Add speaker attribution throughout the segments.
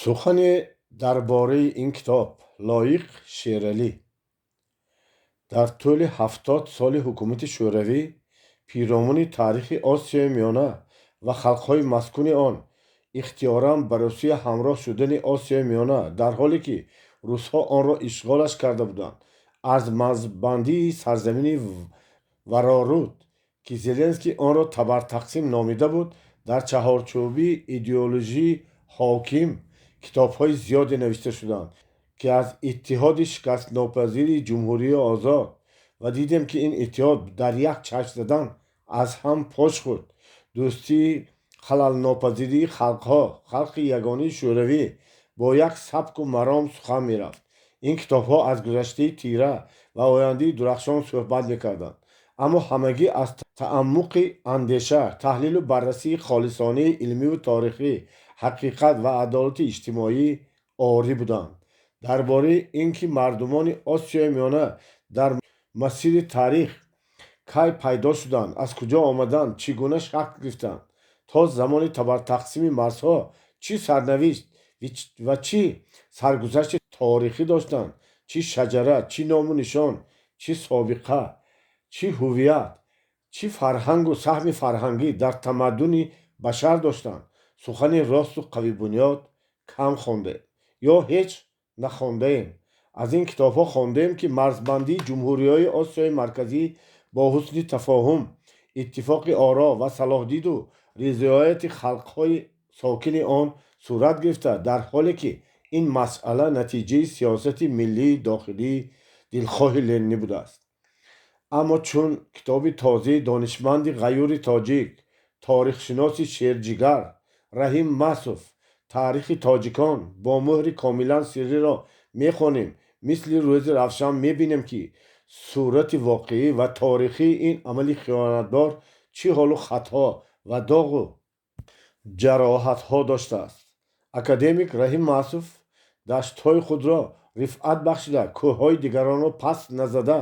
Speaker 1: Сухане дар бораи ин китоб. Лоиқ Шералӣ. Дар тӯли 70 соли ҳукумати Шӯравӣ пиромуни таърихи Осиёи Миёна ва халқҳои маскуни он, ихтиёран ба Русия ҳамроҳ шудани Осиёи Миёна, дар ҳоле ки русҳо онро ишғолаш карда буданд, аз марзбандии сарзамини Вароруд, ки Зеленский онро Табартақсим номида буд, дар чаҳорчӯби идеологияи ҳоким китобҳои зиёде навишта шуданд, ки аз иттиҳоди шикастнопазири ҷумҳурии озод, ва дидем, ки ин иттиҳод дар як чашм задан аз ҳам пош хӯрд, дӯстии халалнопазирии халқҳо, халқи ягонаи Шӯравӣ бо як сабку маром сухан мерафт. Ин китобҳо аз гузаштаи тира ва ояндаи дурахшон суҳбат мекарданд, аммо ҳамагӣ аз таъаммуқи андеша, таҳлилу баррасии холисонаи илмиву торихӣ, ҳақиқат ва адолати иҷтимоӣ орӣ буданд. Дар бораи ин ки мардумони Осиёи Миёна дар масири таърих кай пайдо шуданд, аз куҷо омаданд, чӣ гуна шакл гирифтанд, то замони табартақсими марзҳо чӣ сарнавишт ва чӣ саргузашти торихӣ доштанд, чӣ шаҷара, чӣ ному нишон, чӣ собиқа, чӣ ҳувият, чӣ фарҳангу саҳми фарҳангӣ дар тамаддуни башар доштанд, сухани росту қавибунёд кам хондем ё ҳеҷ нахондаем. Аз ин китобҳо хондаем, ки марзбандии ҷумҳуриҳои Осиёи Марказӣ бо ҳусни тафоҳум, иттифоқи оро ва салоҳдиду ризояти халқҳои сокини он сурат гирифта, дар ҳоле ки ин масъала натиҷаи сиёсати миллии дохилии дилхоҳи Ленинӣ будааст. Аммо чун китоби тозаи донишманди ғаюри тоҷик, торихшиноси шерҷигар Раҳим Масов «Таърихи тоҷикон бо муҳри комилан сирриро мехонем, мисли рӯзи равшан мебинем, ки сурати воқеӣ ва торихии ин амали хиёнатбор чӣ ҳолу хатҳо ва доғу ҷароҳатҳо доштааст. Академик Раҳим Масов даштҳои худро рифъат бахшида, кӯҳҳои дигаронро паст назада,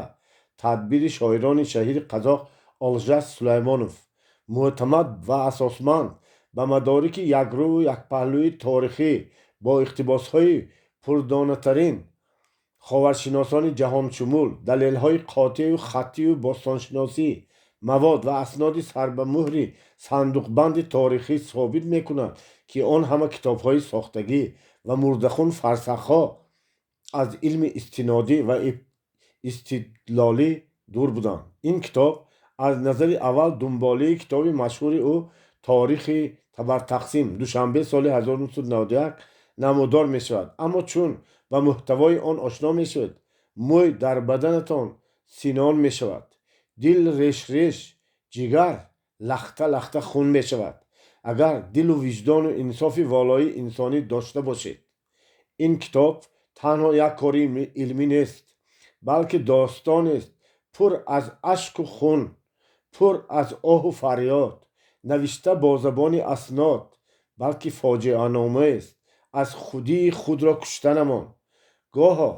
Speaker 1: тадбири шоирони шаҳири қазоқ Олжас Сулаймонов мӯътамад ва асосманд ба мадорики якрӯву якпаҳлӯи торихӣ бо иқтибосҳои пурдонатарин ховаршиносони ҷаҳоншумул, далелҳои қотеъу хаттию бостоншиносӣ, мавод ва асноди сарбамуҳри сандуқбанди торихӣ собит мекунад, ки он ҳама китобҳои сохтагӣ ва мурдахун фарсахҳо аз илми истинодӣ ва истидлолӣ дур буданд. Ин китоб аз назари аввал дунболаи китоби машҳури ӯ «Торихи Табартақсим», Душанбе, соли 1991, намудор мешавад, аммо чун ба муҳтавои он ошно мешавед, мӯй дар баданатон синон мешавад, дил реш-реш, ҷигар лахта-лахта хун мешавад, агар дилу виҷдону инсофи волои инсонӣ дошта бошед. Ин китоб танҳо як кори илмӣ нест, балки достонест пур аз ашку хун, пур аз оҳу фарёд, навишта бо забони аснод, балки фоҷианомаест аз худии худро куштанамон, гоҳо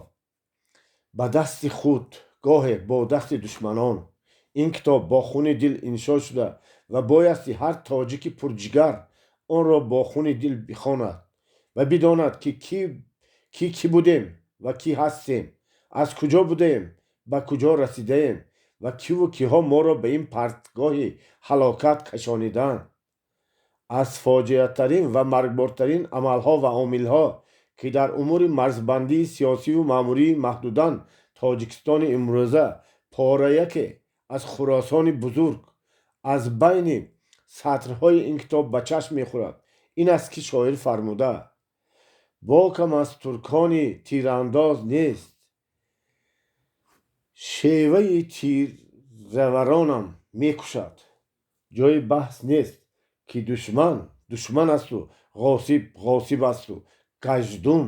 Speaker 1: ба дасти худ, гоҳе бо дасти душманон. Ин китоб бо хуни дил иншо шуда ва боясти ҳар тоҷики пурҷигар онро бо хуни дил бихонад ва бидонад, ки ки кӣ будем ва кӣ ҳастем, аз куҷо будаем, ба куҷо расидаем ва киву киҳо моро ба ин партгоҳи ҳалокат кашониданд. Аз фоҷиатарин ва маргбортарин амалҳо ва омилҳо, ки дар умури марзбандии сиёсиву маъмурии маҳдудан Тоҷикистони имрӯза, пораяке аз Хуросони бузург, аз байни сатрҳои ин китоб ба чашм мехӯрад, ин аст, ки шоир фармуда: «Бокам аз туркони тирандоз нест, шеваи тираваронам мекушад». Ҷои баҳс нест, ки душман душман асту ғосиб ғосиб асту каждум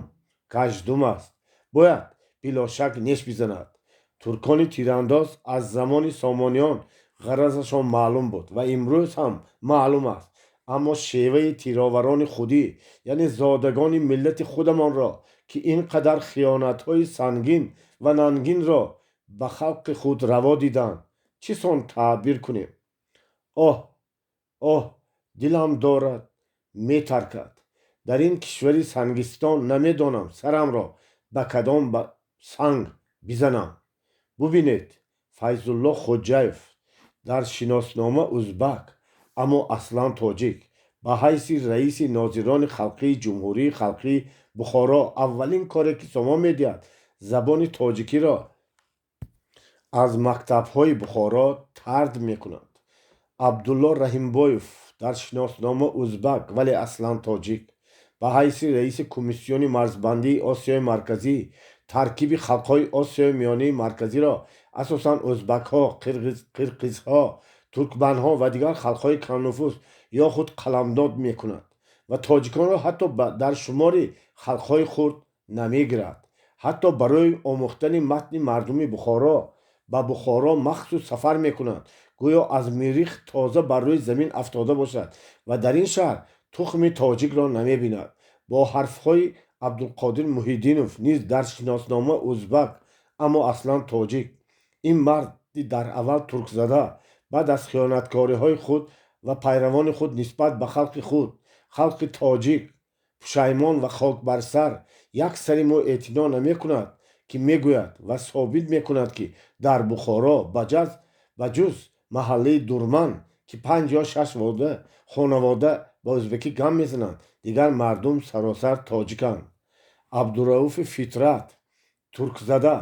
Speaker 1: каждум аст, бояд билошак неш бизанад. Туркони тирандоз аз замони Сомониён ғаразашон маълум буд ва имрӯз ҳам маълум аст, аммо шеваи тироварони худӣ, яъне зодагони миллати худамонро, ки ин қадар хиёнатҳои сангин ва нангинро ба халқи худ раво диданд, чӣ сон таъбир кунем? Оҳ, оҳ, дилам дорад метаркад, Дар ин кишвари сангистон намедонам сарамро ба кадом санг бизанам. Бубинед, Файзулло Хоҷаев дар шиноснома узбак, аммо аслан тоҷик, ба ҳайси раиси нозирони халқии Ҷумҳурии халқии Бухоро аввалин коре, ки сомон медиҳад, забони тоҷикиро аз мактабҳои Бухоро тард мекунад. Абдулло Раҳимбоев дар шиноснома узбак, вале аслан тоҷик, ба ҳайси раиси Комиссиони марзбандии Осиёи Марказӣ таркиби халқҳои Осиёи Миёнаи Марказиро, асосан ӯзбакҳо, қирқизҳо, туркманҳо ва дигар халқҳои камнуфуз ё худ қаламдод мекунад ва тоҷиконро ҳатто дар шумори халқҳои хурд намегирад. Ҳатто барои омӯхтани матни мардуми Бухоро ба Бухоро махсус сафар мекунад, гӯё аз Миррих тоза бар рӯи замин афтода бошад ва дар ин шаҳр тухми тоҷикро намебинад. Бо ҳарфҳои Абдулқодир Муҳиддинов низ дар шиноснома узбак, аммо аслан тоҷик. Ин марди дар аввал туркзада баъд аз хиёнаткориҳои худ ва пайравони худ нисбат ба халқи худ, халқи тоҷик, пушаймон ва хокбарсар, як сари мо эътино намекунад, ки мегӯяд ва собит мекунад, ки дар Бухоро ба ҷуз маҳаллаи Дурман, ки панҷ ё шаш хонавода ба ӯзбекӣ гап мезананд, дигар мардум саросар тоҷиканд. Абдурауфи Фитрат туркзада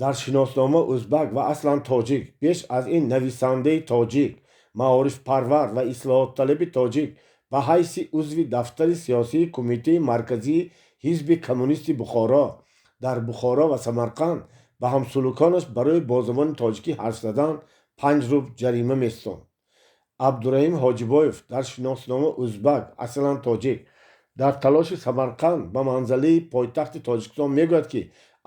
Speaker 1: дар шиноснома ӯзбак ва аслан тоҷик, беш аз ин, нависандаи тоҷик, маорифпарвар ва ислоҳотталаби тоҷик, ба ҳайси узви дафтари сиёсии Кумитаи Марказии Ҳизби Коммунисти Бухоро дар Бухоро ва Самарқанд ба ҳамсулуконаш барои бо забони тоҷикӣ ҳарф задан 5 рубл ҷарима меситонд. Абдураҳим Ҳоҷибоев дар шиноснома узбак, аслан тоҷик, дар талоши Самарқанд ба манзалаи пойтахти Тоҷикистон мегӯяд, ки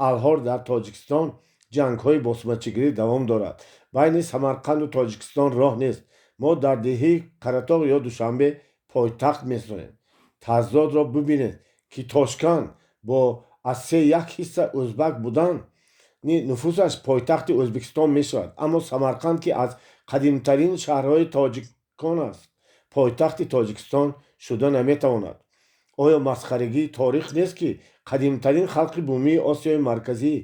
Speaker 1: алҳол дар Тоҷикистон ҷангҳои босмачигирӣ давом дорад, байни Самарқанду Тоҷикистон роҳ нест, мо дар деҳаи Қаратоғ ё Душанбе пойтахт месозем. Тазодро бубинед, ки Тошканд бо аз се як ҳисса ӯзбак будани нуфусаш пойтахти Ӯзбекистон мешавад, аммо Самарқанд, ки аз қадимтарин шаҳрҳои тоҷикон аст, пойтахти Тоҷикистон шуда наметавонад. Оё масхарагии торих нест, ки қадимтарин халқи бумии Осиёи Марказӣ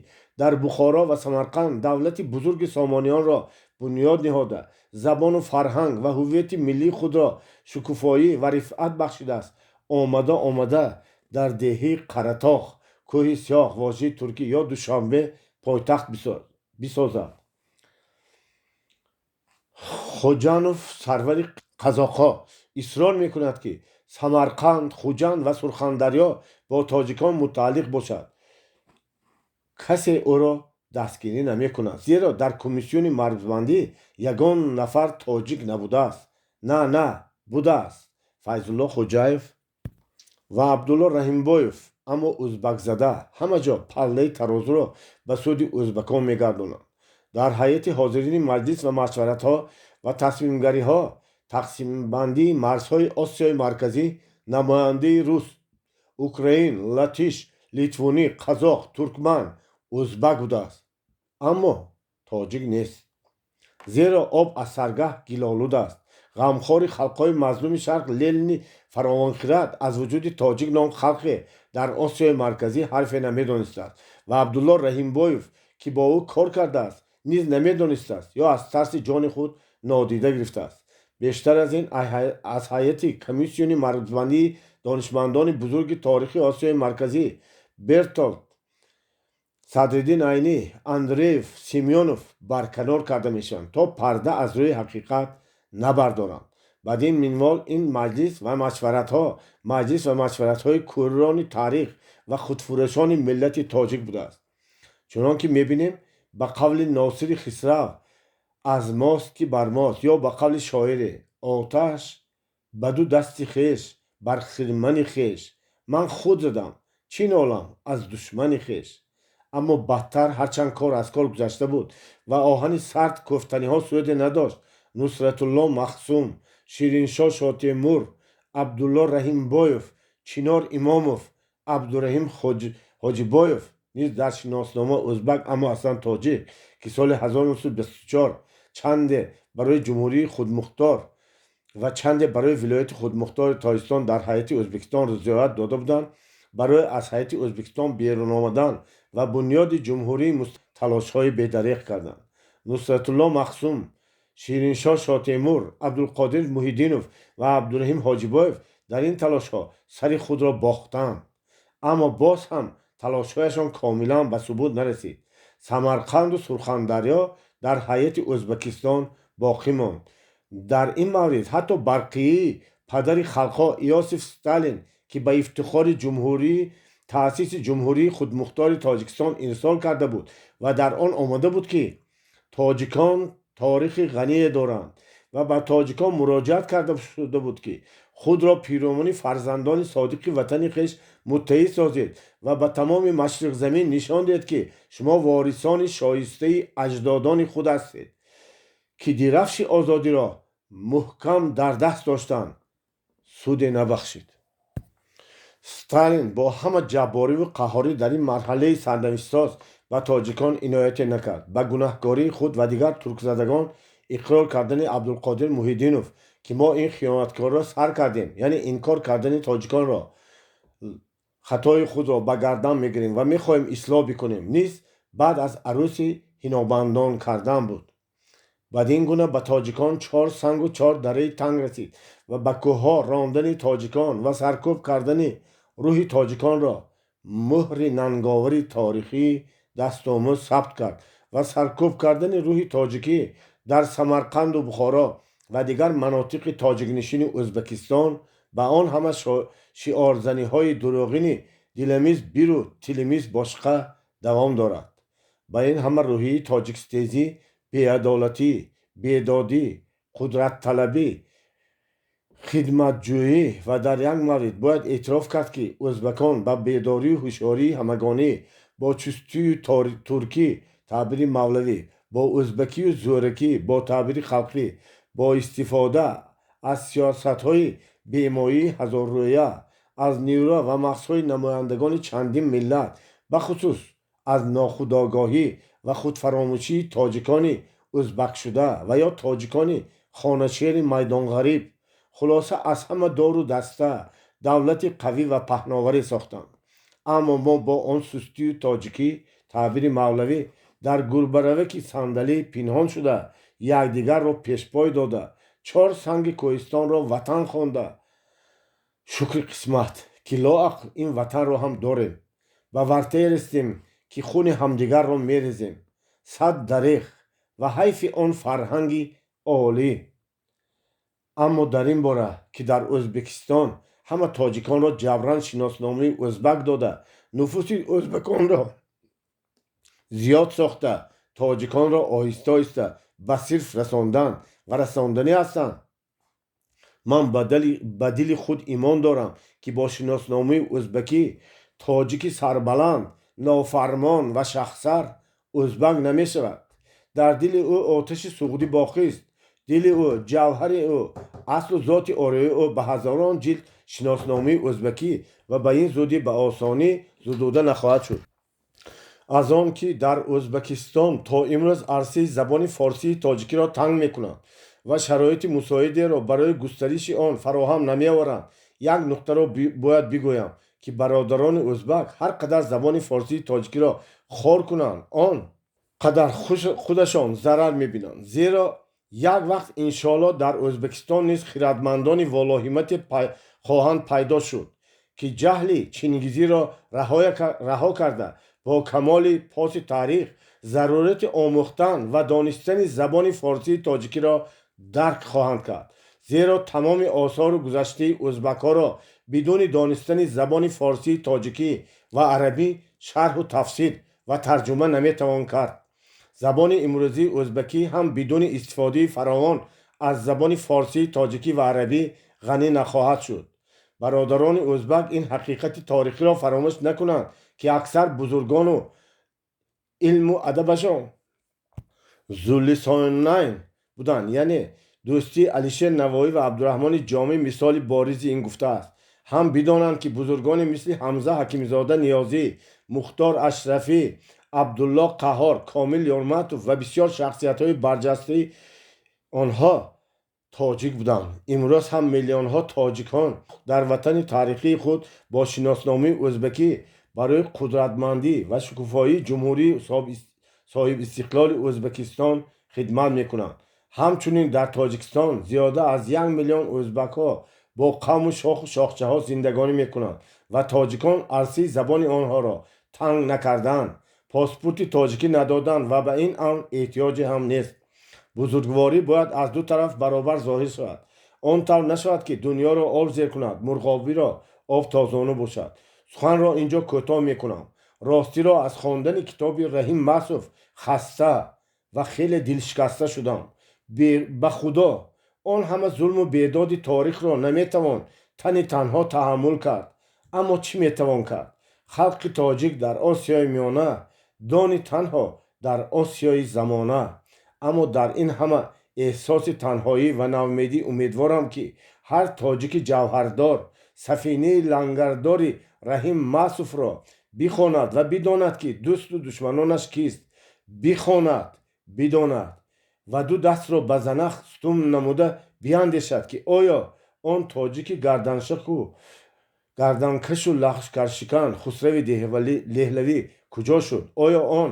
Speaker 1: дар Бухоро ва Самарқанд давлати бузурги Сомониёнро бунёд ниҳода, забону фарҳанг ва ҳуввияти миллии худро шукуфоӣ ва рифъат бахшидааст, омада омада дар деҳаи Қаратоғ, Кӯҳи Сиёҳ, вожаи туркӣ, ё Душанбе пойтахт бисозад? Хоҷанов, сарвари қазоқҳо, исрор мекунад, ки Самарқанд, Хуҷанд ва Сурхандарё бо тоҷикон мутааллиқ бошад. Касе ӯро дастгирӣ намекунад, зеро дар комиссиони марзбандӣ ягон нафар тоҷик набудааст. На, на, будааст: Файзулло Хоҷаев ва Абдулло Раҳимбоев, аммо узбакзада. Ҳама ҷо паллаи тарозуро ба суди ӯзбакон мегардонанд. Дар ҳайати ҳозирини маҷлис ва машваратҳо ва тасмимгариҳо, тақсимбандии марзҳои Осиёи Марказӣ намояндаи рус, украин, латиш, литвонӣ, қазоқ, туркман, узбак будааст, аммо тоҷик нест, зеро об аз саргаҳ гилолуд аст. Ғамхори халқҳои мазлуми Шарқ, Ленини фаровонхирад, аз вуҷуди тоҷик ном халқе дар Осиёи Марказӣ ҳарфе намедонистааст ва Абдулло Раҳимбоев, ки бо ӯ кор кардааст, низ намедонистааст ё аз тарси ҷони худ нодида гирифтааст. Бештар аз ин, аз ҳайати комиссиони марзбандии донишмандони бузурги торихи Осиёи Марказӣ Бертолд, Садриддин Айнӣ, Андреев, Семёнов барканор карда мешаванд, то парда аз рӯи ҳақиқат набардоранд. Бадин минвол ин маҷлис ва машваратҳо маҷлис ва машваратҳои кӯрони таърих ва худфурӯшони миллати тоҷик будааст. Чунон ки мебинем, ба қавли Носири Хисрав, аз мост ки бар мост, ё ба қавли шоире, оташ ба ду дасти хеш бар хирмани хеш ман худ задам, чӣ нолам аз душмани хеш. Аммо бадтар, ҳарчанд кор аз кор гузашта буд ва оҳани сард кофтаниҳо суде надошт, Нусратулло Махсум, Шириншоҳ Шотемур, Абдулло Раҳимбоев, Чинор Имомов, Абдураҳим Ҳоҷибоев низ дар шиноснома ӯзбак, аммо аслан тоҷик, ки соли 1924 чанде барои ҷумҳурии худмухтор Ва чанде барои вилояти худмухтори Тоҷикистон дар ҳайати Ӯзбекистон ризоят дода буданд, барои аз ҳайати Ӯзбекистон берун омадан ва бунёди ҷумҳурии талошҳои бедареғ карданд. Нусратулло Махсум, Шириншоҳ Шотемур, Абдулқодир Муҳиддинов ва Абдураҳим Ҳоҷибоев дар ин талошҳо сари худро бохтанд, аммо боз ҳам талошҳояшон комилан ба субут нарасид. Самарқанду Сурхандарё дар ҳайати Ӯзбекистон боқӣ монд. Дар ин маврид ҳатто барқии падари халқҳо Иосиф Сталин, ки ба ифтихори ҷумҳурӣ таъсиси Ҷумҳурии Худмухтори Тоҷикистон ирсол карда буд ва дар он омада буд, ки тоҷикон таърихи ғание доранд ва ба тоҷикон муроҷиат карда шуда буд, ки худро пиромуни фарзандони содиқи ватани хеш муттаҳид созед ва ба тамоми машриқзамин нишон диҳед, ки шумо ворисони шоистаи аҷдодони худ ҳастед, ки дирафши озодиро муҳкам дар даст доштанд, суде набахшид. Сталин бо ҳама ҷаббориву қаҳҳорӣ дар ин марҳалаи сарнавиштсоз ба тоҷикон инояте накард. Ба гунаҳкории худ ва дигар туркзадагон иқрор кардани Абдулқодир Муҳиддинов, ки мо ин хиёнаткорро сар кардем, яъне инкор кардани тоҷиконро, хатои худро ба гардан мегирем ва мехоҳем ислоҳ бикунем, низ баъд аз арӯси ҳинобандон кардан буд. Бадин гуна ба тоҷикон чор сангу чор дараи танг расид ва ба кӯҳҳо рондани тоҷикон ва саркӯб кардани рӯҳи тоҷиконро муҳри нанговари таърихии дастомӯз сабт кард ва саркӯб кардани рӯҳи тоҷикӣ дар Самарқанду Бухоро ва дигар манотиқи тоҷикнишини Ӯзбекистон ба он ҳама шиорзаниҳои дурӯғини «Дилимиз биру, тилимиз бошқа» давом дорад. Ба ин ҳама рӯҳияи тоҷикстезӣ, беадолатӣ, бедодӣ, қудратталабӣ, хидматҷӯӣ ва дар як маврид бояд эътироф кард, ки ӯзбакон ба бедорию ҳушёрии ҳамагонӣ, бо чустию туркӣ, таъбири мавлавӣ, бо ӯзбакию зӯракӣ, бо таъбири халқӣ, бо истифода аз сиёсатҳои бемоии ҳазоррӯя, аз нерӯ ва мағзҳои намояндагони чандин миллат, бахусус аз нохудогоҳӣ ва худфаромӯшии тоҷикони ӯзбакшуда ва ё тоҷикони хонашери майдонғариб, хулоса, аз ҳама дору даста давлати қавӣ ва паҳноваре сохтанд. Аммо мо бо он сустию тоҷикӣ, таъбири мавлавӣ, дар гурбараваки сандалӣ пинҳон шуда, якдигарро пешпой дода, чор санги кӯҳистонро ватан хонда, шукри қисмат, ки лоақал ин ватанро ҳам дорем, ба вартае расидем, ки хуни ҳамдигарро мерезем. Сад дареғ ва ҳайфи он фарҳанги олӣ. Аммо дар ин бора, ки дар Ӯзбекистон ҳама тоҷиконро ҷабран шиносномаи ӯзбак дода, нуфуси ӯзбаконро зиёд сохта, тоҷиконро оҳиста оҳиста ба сифр расондан ва расонданӣ ҳастанд, ман ба дили худ имон дорам, ки бо шиносномаи ӯзбакӣ тоҷики сарбаланд, нофармон ва шахсар ӯзбак намешавад. Дар дили ӯ оташи суғдӣ боқист. Дили ӯ, ҷавҳари ӯ, аслу зоти ориёии ӯ ба ҳазорон ҷилд шиносномаи ӯзбакӣ ва ба ин зудӣ ба осонӣ зудуда нахоҳад шуд. Аз он ки дар Ӯзбекистон то имрӯз арсаи забони форсии тоҷикиро танг мекунанд ва шароити мусоидеро барои густариши он фароҳам намеоваранд, як нуқтаро бояд бигӯям, ки бародарони ӯзбак ҳар қадар забони форсии тоҷикиро хор кунанд, он қадар худашон зарар мебинанд, зеро як вақт иншоалло дар Ӯзбекистон низ хирадмандони волоҳимате хоҳанд пайдо шуд, ки ҷаҳли чингизиро раҳо карда, бо камоли поси таърих зарурати омӯхтан ва донистани забони форсии тоҷикиро дарк хоҳанд кард, зеро тамоми осору гузаштаи ӯзбакҳоро бидуни донистани забони форсии тоҷикӣ ва арабӣ шарҳу тафсир ва тарҷума наметавон кард. Забони имрӯзии ӯзбакӣ ҳам бидуни истифодаи фаровон аз забони форсии тоҷикӣ ва арабӣ ғанӣ нахоҳад шуд. Бародарони ӯзбак ин ҳақиқати таърихиро фаромӯш накунанд, ки аксар бузургону илму адабашон зуллисонайн буданд, яъне дӯстии Алишер Навоӣ ва Абдураҳмони Ҷомӣ мисоли боризи ин гуфтааст. Ҳам бидонанд, ки бузургоне мисли Ҳамза Ҳакимзода Ниёзӣ, Мухтор Ашрафӣ, Абдулло Қаҳҳор, Комил Ёрматов ва бисёр шахсиятҳои барҷастаи онҳо Тоҷик буданд. Имрӯз ҳам миллионҳо тоҷикон дар ватани таърихии худ бо шиносномаи ӯзбекӣ барои қудратмандӣ ва шукуфоии Ҷумҳурии соҳибистиқлоли Ӯзбекистон хидмат мекунанд. Ҳамчунин дар Тоҷикистон зиёда аз 1 миллион ӯзбакҳо бо қавму шоху шохчаҳо зиндагонӣ мекунанд ва тоҷикон арсаи забони онҳоро танг накарданд, паспорти тоҷикӣ надоданд ва ба ин амр эҳтиёҷе ҳам нест. Бузургворӣ бояд аз ду тараф баробар зоҳир шавад. Он тавр нашавад, ки дунёро об зер кунад, мурғобиро об то зону бошад. Суханро ин ҷо кӯтоҳ мекунам. Ростиро, аз хондани китоби Раҳим Масов хаста ва хеле дилшикаста шудам. Ба Худо, он ҳама зулму бедоди таърихро наметавон тани танҳо таҳаммул кард. Аммо чӣ метавон кард? Халқи тоҷик дар Осиёи Миёна дони танҳо дар Осиёи замона. Аммо дар ин ҳама эҳсоси танҳоӣ ва ноумедӣ умедворам, ки ҳар тоҷики ҷавҳардор «Сафинаи лангардори» Раҳим Масовро бихонад ва бидонад, ки дӯсту душманонаш кист. Бихонад, бидонад ва ду дастро ба занах сутун намуда биандешад, ки оё он тоҷики гарданшаку гарданкашу лашкаршикан Хусрави Деҳлавӣ куҷо шуд? Оё он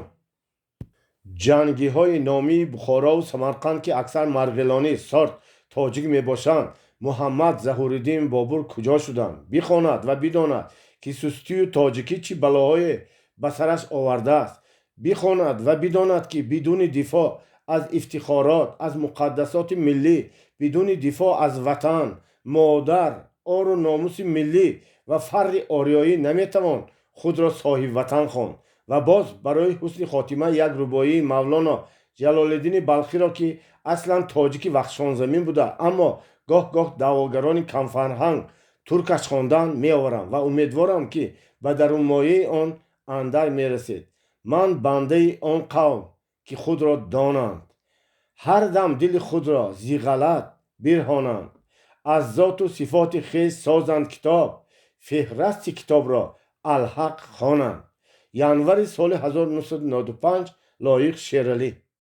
Speaker 1: ҷангиҳои номии Бухорову Самарқанд, ки аксар марғилонӣ сорт тоҷик мебошанд, Муҳаммад Заҳуриддин Бобур куҷо шуданд? Бихонад ва бидонад, ки сустию тоҷикӣ чӣ балоҳое ба сараш овардааст. Бихонад ва бидонад, ки бидуни дифоъ аз ифтихорот, аз муқаддасоти миллӣ, бидуни дифоъ аз ватан, модар, ору номуси миллӣ ва фарри ориёӣ наметавон худро соҳибватан хонд. Ва боз барои ҳусни хотима як рубоии Мавлоно Ҷалолиддини Балхиро, ки аслан тоҷики вахшонзамин буда, аммо гоҳ-гоҳ даъвогарони камфарҳанг туркаш хондаанд, меоварам ва умедворам, ки ба дарунмояи он андар мерасед. Ман бандаи он қавм, ки худро донанд, ҳар дам дили худро зи ғалат бирҳонанд, аз зоту сифоти хеш созанд китоб, феҳрасти китобро алҳақ хонанд. Январи соли 1995, Лоиқ Шералӣ.